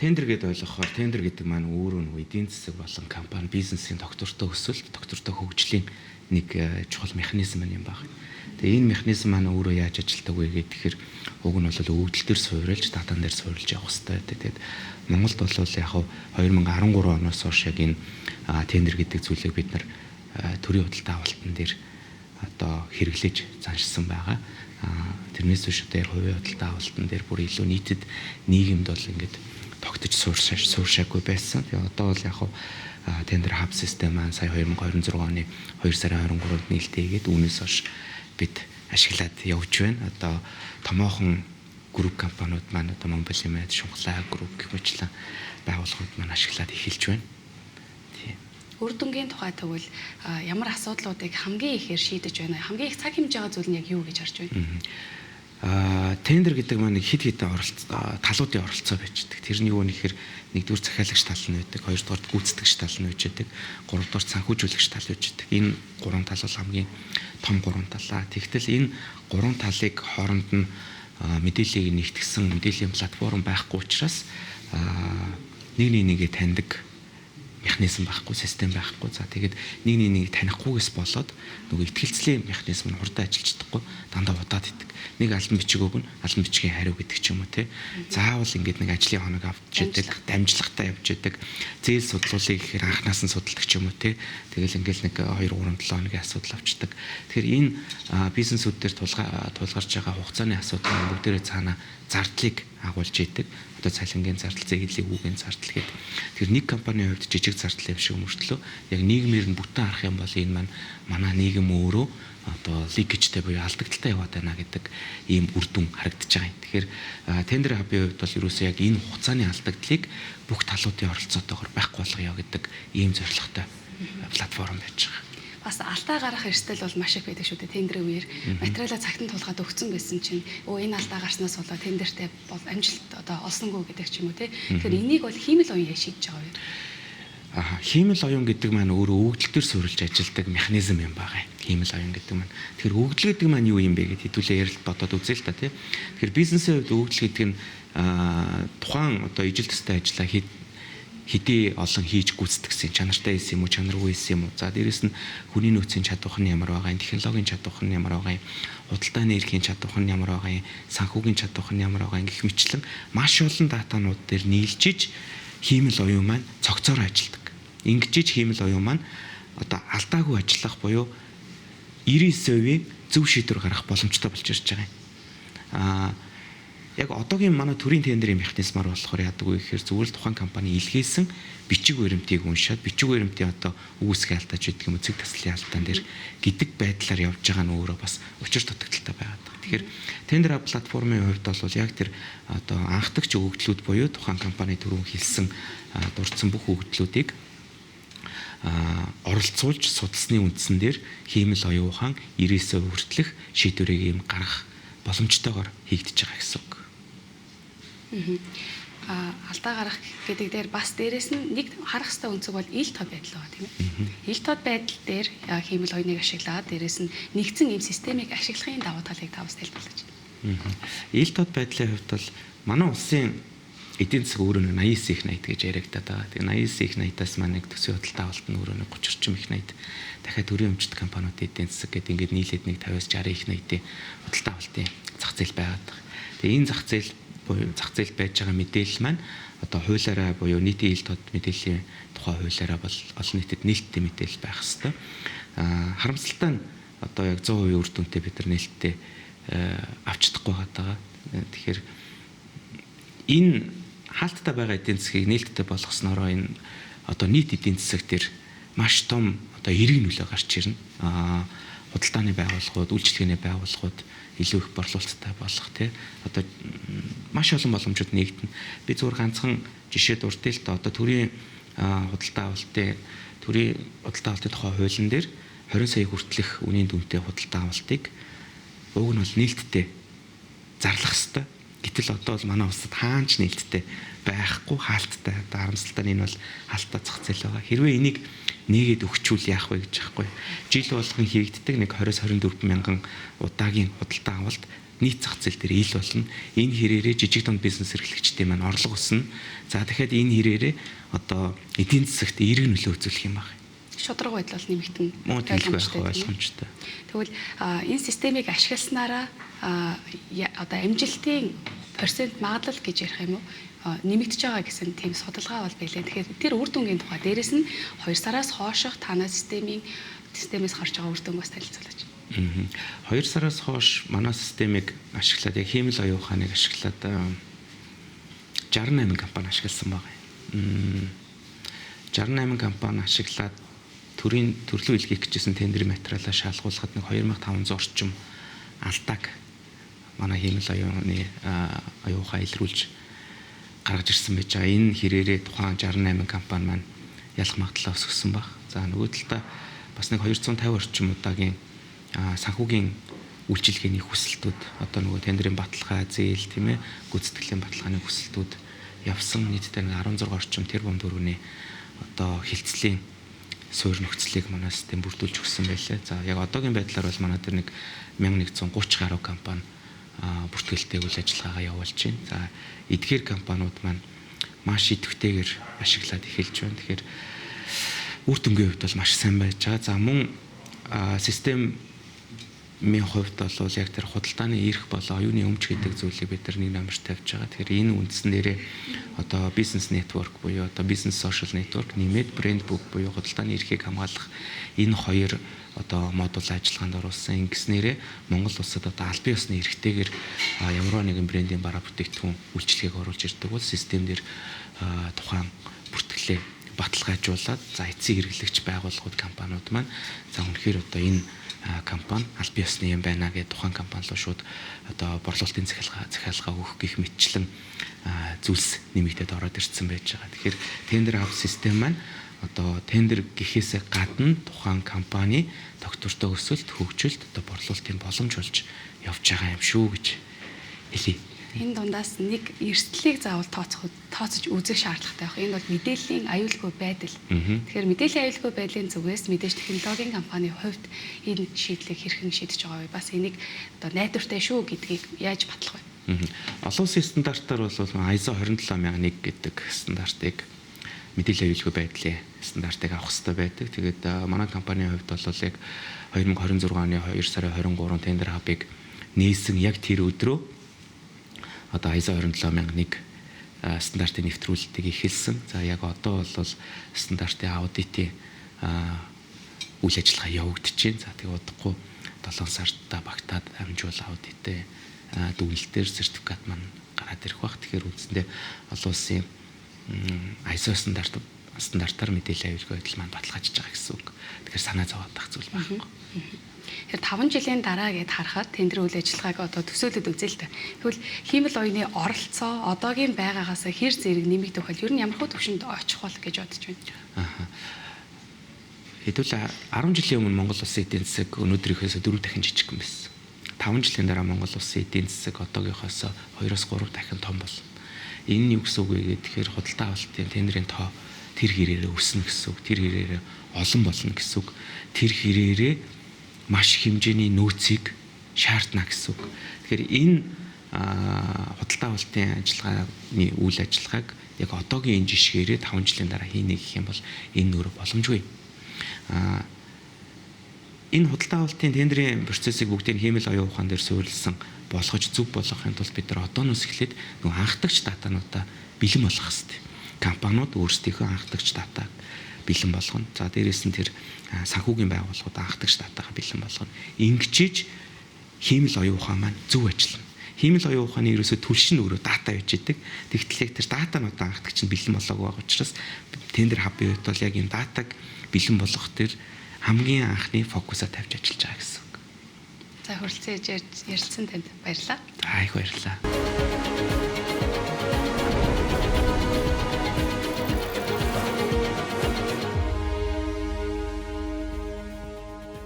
Тендер гэдээ ойлгохоор тендер гэдэг маань өөрөө нэг эдийн засаг болон компани бизнесийн тогтвортой өсөлт, тогтвортой хөгжлийн нэг чухал механизм юм байна. Тэгээ энэ механизм маань өөрөө яаж ажилтдаг вэ гэхээр уг нь бол өгөгдөл дээр суурилж, датан дээр суурилж явах хэрэгтэй. Тэгээд Монголд бол яг 2013 оноос хойш яг энэ тендер гэдэг зүйлийг бид нар төрийн худалдаа авалтан дээр одоо хэрэглэж заншсан байгаа. Тэрнээс биш одоо яг хувийн худалдаа авалтан дээр бүр илүү нийтэд нийгэмд бол ингээд тогтож сууршаагүй байсан. Тэгээ одоо бол яг тендер хаб систем маань сая 2026 оны 2 сарын 23-нд нээлттэйгээд үүнээс хойш бид ашиглаад явж байна. Одоо томоохон групп компаниуд маань одоо Монголын Шунхлаа групп гэх мэтлэн байгууллагууд маань ашиглаад эхэлж байна. Тийм. Үр дүнгийн тухай тэгвэл ямар асуудлуудыг хамгийн ихээр шийдэж байна? Хамгийн их цаг хэмжиж байгаа зүйл нь яг юу гэж харж байна? Тендер гэдэг маань нэг хэд хэдэн талуудын оролцоо байждаг. Тэр нь юу нэхэр нэгдүгээр захиалагч тал нь байдаг, хоёрдугаар гүйцэтгэгч тал нь байдаг, гуравдугаар санхүүжүүлэгч тал байдаг. Энэ гурван тал бол хамгийн том гурван талаа. Тэгтэл энэ гурван талыг хооронд нь мэдээллийг нэгтгсэн мэдээллийн платформ байхгүй учраас нэг нэгээ таньдаг механизм байхгүй, систем байхгүй. За тэгээд нэг нэгийг танихгүйгээс болоод нөгөө итгэлцлийн механизм нь хурдан ажиллаж чадахгүй, дандаа удаад идэг. Нэг албан бичиг өгнө, албан бичгийн хариу гэдэг ч юм уу те. Заавал ингээд нэг ажлын хоног авч идэг, дамжлагатай явж идэг. Зээл судлуулъя гэхээр анханаас нь судалдаг ч юм уу те. Тэгэл ингээд нэг 2 3 7 хоногийн асуудал авчдаг. Тэгэхээр энэ бизнесүүд дээр тулгарч байгаа хугацааны асуудал нь бүгдээрээ цаана зардлыг агуулж идэг. Одоо цалингийн зардал, зээлийн хүүгийн зардал гэдэг. Тэр нэг компанийн хувьд жижиг зардал юм шиг мөртлөө яг нийгмээр нь бүтэн харах юм бол энэ маань манай нийгэм өөрөө одоо ликэжтэй буюу алдагдaltaй яваад байна гэдэг ийм үр дүн харагдаж байгаа юм. Тэгэхээр тендер хабын хувьд бол ерөөсөө яг энэ хугацааны алдагдлыг бүх талуудын оролцоотойгоор байхгүй болгоё гэдэг ийм зорилготой платформ байж байгаа. Бас алдаа гарах эрсдэл бол маш их байдаг шүү дээ тендерийн үеэр. Материалаа цагт нь тулгаад өгсөн байсан чинь энэ алдаа гарснаас болоод тендертэй бол амжилт одоо олсонгүй гэдэг ч юм уу те. Тэгэхээр энийг бол хиймэл оюун яаж шийдэж байгаа вэ? Хиймэл оюун гэдэг маань өөрөө өгөгдөл төр суурилж ажилладаг механизм юм байгаа. Хиймэл оюун гэдэг маань. Тэгэхээр өгөгдөл гэдэг маань юу юм бэ гэд хэдүүлээ ярилт бодоод үзье л та тий. Тэгэхээр бизнесийн хувьд өгөгдөл гэдэг нь тухайн одоо ижил төстэй ажиллаа хэдий олон хийж гүйцэтгэсэн чанартай хийсэн юм уу, чанаргүй хийсэн юм уу. За дээрэс нь хүний нөөцийн чадвар нь ямар байгаа юм, технологийн чадвар нь ямар байгаа юм, худалдааны эрхийн чадвар нь ямар байгаа юм, санхүүгийн чадвар нь ямар байгаа юм гэх мэтлэн маш олон датанууд дээр нийлжиж хиймэл оюун маань цогцоор ажилладаг. Ингэж хиймэл оюун маань одоо алдаагүй ажиллах буюу 99% зөв шийдвэр гаргах боломжтой болж ирж байгаа юм. Яг одоогийн манай төрийн тендерийн механизмаар болохоор яадаг вэ гэхээр зүгээр л тухайн компани илгээсэн бичиг баримтыг уншаад бичиг баримтын одоо үүсгэн алдаач гэдэг юм уу, цэг таслын алдаан дээр гэдэг байдлаар явж байгаа нь өөрөө бас учир дутагдaltaй байгаад байгаа. Тэгэхээр тендер платформын хувьд бол яг тэр одоо анхдагч өгөгдлүүд буюу тухайн компани түрүүн хэлсэн дурдсан бүх өгөгдлүүдийг оролцуулж судалсны үндсэн дээр хиймэл оюун ухаан 99% хүртэлх шийдвэрийг ийм гаргах боломжтойгоор хийгдэж байгаа гэсэн үг. Алдаа гарах гэдэг дээр бас дээрэс нь нэг харах ёстой өнцөг бол ил тод байдал байгаа тийм ээ. Ил тод байдал дээр хиймэл оюуныг ашиглаад дээрэс нь нэгдсэн ийм системийг ашиглахын давуу талыг та бас тайлбарлаж. Ил тод байдлын хувьд бол манай улсын эдийн засаг өөрөө 89 их 80 гэж яригадаад байгаа. Тэгээ 89 их 80-аас маань нэг төсвийн худалдаа авалт нь өөрөө 30 орчим их 80. Дахиад төрийн өмчт компаниудын эдийн засаг гэдэг ингээд нийлээд нэг 50-аас 60 их 80-ийн худалдаа авалтын зах зээл байгаад байгаа. Тэгээ энэ зах зээл буюу зах зээл байж байгаа мэдээлэл маань одоо хуулиараа буюу нийтийн ил тод мэдээллийн тухай хуулиараа бол олон нийтэд нээлттэй мэдээлэл байх ёстой. Харамсалтай нь одоо яг 100% үр дүнтэй бид нар нээлттэй авч чадахгүй байгаа. Тэгэхээр энэ хаалттай байгаа эдийн засгийг нээлттэй болгоснороо энэ одоо нийт эдийн засаг дээр маш том одоо эерэг нөлөө гарч ирнэ. Худалдааны байгууллагууд, үйлчилгээний байгууллагууд илүү их борлуулалттай болох тий. Одоо маш олон боломжууд нэгдэнэ. Би зүгээр ганцхан жишээ дурдъя л да. Одоо төрийн худалдаа авалтын төрийн худалдаа авалтын тухай хуулийн дээр 20 сая хүртэлх үнийн дүнтэй худалдаа авалтыг уг нь бол нээлттэй зарлах ёстой. Гэтэл одоо бол манай улсад хаанч нээлттэй байхгүй, хаалттай. Одоо харамсалтай нь энэ бол хаалттай зах зээл байгаа. Хэрвээ энийг нээгээд өгчүүл яах вэ гэж байхгүй. Жил болгон хийгддэг нэг 20-24 мянган удаагийн худалдаа авалт Нийт зах зээл дээр ил болно. Энэ хэрээрээ жижиг дунд бизнес эрхлэгчдийн маань орлого өснө. За дахиад энэ хэрээрээ одоо эдийн засагт эерэг нөлөө үзүүлэх юм байна. Шударга байдал бол нэмэгдэн ойлгомжтой. Тэгвэл энэ системийг ашигласнараа одоо амжилтын процент магадлал гэж ярих юм уу нэмэгдэж байгаа гэсэн тийм судалгаа бол билээ. Тэгэхээр тэр үр дүнгийн тухай дээрэс нь 2 сараас хооших танай системээс гарч байгаа үр дүнг бас танилцуулаач. 2 сараас хойш манай системийг ашиглаад яг хиймэл оюун ухааныг ашиглаад 68 компани ашигласан байгаа юм. 68 компани ашиглаад төрийн төрлөө илгээх гэжсэн тендерийн материалаа шалгуулахад нэг 2500 орчим алдааг манай хиймэл оюуны оюун ухаан илрүүлж гаргаж ирсэн байж байгаа. Энэ хэрээрээ тухайн 68 компани маань ялах магадлалаа өсгөсөн баг. За нөгөө талдаа бас нэг 250 орчим удаагийн санхүүгийн үйлчилгээний хүсэлтүүд одоо нөгөө тендерийн баталгаа, зээл тийм гүйцэтгэлийн баталгааны хүсэлтүүд явсан. Нийтдээ нэг 16 орчим тэрбум төгрөгийн одоо хилцлийн суурь нөхцөлийг манай систем бүрдүүлж өгсөн байлээ. За яг одоогийн байдлаар бол манай дээр нэг 1130 гаруй компани бүртгэлтэй үйл ажиллагаагаа явуулж байна. За эдгээр компаниуд маань маш идэвхтэйгээр ашиглаад эхэлж байна. Тэгэхээр үр дүнгийн хувьд бол маш сайн байж байгаа. За мөн системийн хувьд бол яг тэр худалдааны эрх болон оюуны өмч гэдэг зүйлийг бид нар нэг номерт тавьж байгаа. Тэгэхээр энэ үндсэн дээрээ одоо бизнес network буюу одоо бизнес social network нэмээд брэнд book буюу худалдааны эрхийг хамгаалах энэ хоёр одоо модуль ажиллагаанд оруулсан. Ингэснээрээ Монгол улсад одоо албан ёсны эрхтэйгээр ямар нэгэн брендийн бараа бүтээгдэхүүн үйлчилгээг оруулж ирдэг бол систем дээр тухайн бүртгэлээ баталгаажуулаад за эцсийн хэрэглэгч байгууллагууд компаниуд маань за үнэхээр одоо энэ компани албан ёсны юм байна гэх тухайн компани руу шууд одоо борлуулалтын захиалга өгөх гэх мэтчлэн зүйлс нэмэгдээд ороод ирсэн байж байгаа. Тэгэхээр тендер хаб систем маань одоо тендер гэхээсээ гадна тухайн компани тогтвортой өсөлт, хөгжилт, одоо борлуулалтын боломж болж явж байгаа юм шүү гэж хэлье. Энэ дундаас нэг эрсдлийг заавал тооцож үзэх шаардлагатай байх. Энэ бол мэдээллийн аюулгүй байдал. Тэгэхээр мэдээллийн аюулгүй байдлын зүгээс мэдээж технологийн компани хувьд энэ шийдлийг хэрхэн шийдэж байгаа вэ? Бас энийг одоо найдвартай шүү гэдгийг яаж батлах вэ? Олон улсын стандартаар бол ISO 27001 гэдэг стандартыг мэдээллийн аюулгүй байдлын стандартыг авах хэрэгтэй байдаг. Тэгээд манай компанийн хувьд бол яг 2026 оны 2 сарын 23 тендер хабыг нээсэн яг тэр өдрөө одоо ISO 27001 стандартын нэвтрүүлэлтийг эхэлсэн. За яг одоо бол стандартын аудитын үйл ажиллагаа явагдаж байна. За тэгээ удахгүй 7 сард багтаад амжуул аудитын дүгнэлтээр сертификат маань гараад ирэх бах. Тэгэхээр үндсэндээ олон улсын ISO стандартаар мэдээллийн аюулгүй байдал маань баталгаажиж байгаа гэсэн үг. Тэгэхээр санаа зовоод байх зүйл байхгүй. Тэгэхээр 5 жилийн дараа гэд харахад тендерийн үйл ажиллагааг одоо төсөөлөд үзье л дээ. Тэгвэл хиймэл оюуны оролцоо одоогийн байгаагаас хэр зэрэг нэмэгдэх бол ер нь ямар хөө түвшинд очих бол гэж бодож байна. Хэдүүл 10 жилийн өмнө Монгол улсын эдийн засаг өнөөдрийнхөөс 4 дахин жижигхэн байсан. 5 жилийн дараа Монгол улсын эдийн засаг одоогийнхоос 2-3 дахин том болно. Энэ нь юу гэсэн үг вэ гэхээр худалдаа авалтын тендерийн тоо тэр хэрээрээ өснө гэсэн үг, тэр хэрээрээ олон болно гэсэн үг, тэр хэрээрээ маш их хэмжээний нөөцийг шаардна гэсэн үг. Тэгэхээр энэ худалдаа авалтын ажиллагааны үйл ажиллагааг яг одоогийн энэ жишгээрээ 5 жилийн дараа хийнэ гэх юм бол энэ өөрөө боломжгүй. Энэ худалдаа авалтын тендерийн процессыг бүгдийг хиймэл оюун ухаан дээр суурилсан болгож зөв болгохын тулд бид нар одооноос эхлээд нөгөө анхдагч датануудаа бэлэн болгох хэрэгтэй. Компаниуд өөрсдийнхөө анхдагч датаг бэлэн болгоно. За дээрээс нь тэр санхүүгийн байгууллагууд анхдагч датагаа бэлэн болгоно. Ингэжиж хиймэл оюун ухаан маань зөв ажиллана. Хиймэл оюун ухааны ерөөсөө түлш нь өөрөө дата байж идэг. Тэгтэл яг тэр датануудаа анхдагч нь бэлэн болоогүй байгаа учраас тендер хабын хувьд бол яг энэ датаг бэлэн болгох тэр хамгийн анхны фокусаа тавьж ажиллаж байгаа гэсэн үг. За хүрэлцэн ярилцсан танд баярлалаа. За их баярлалаа.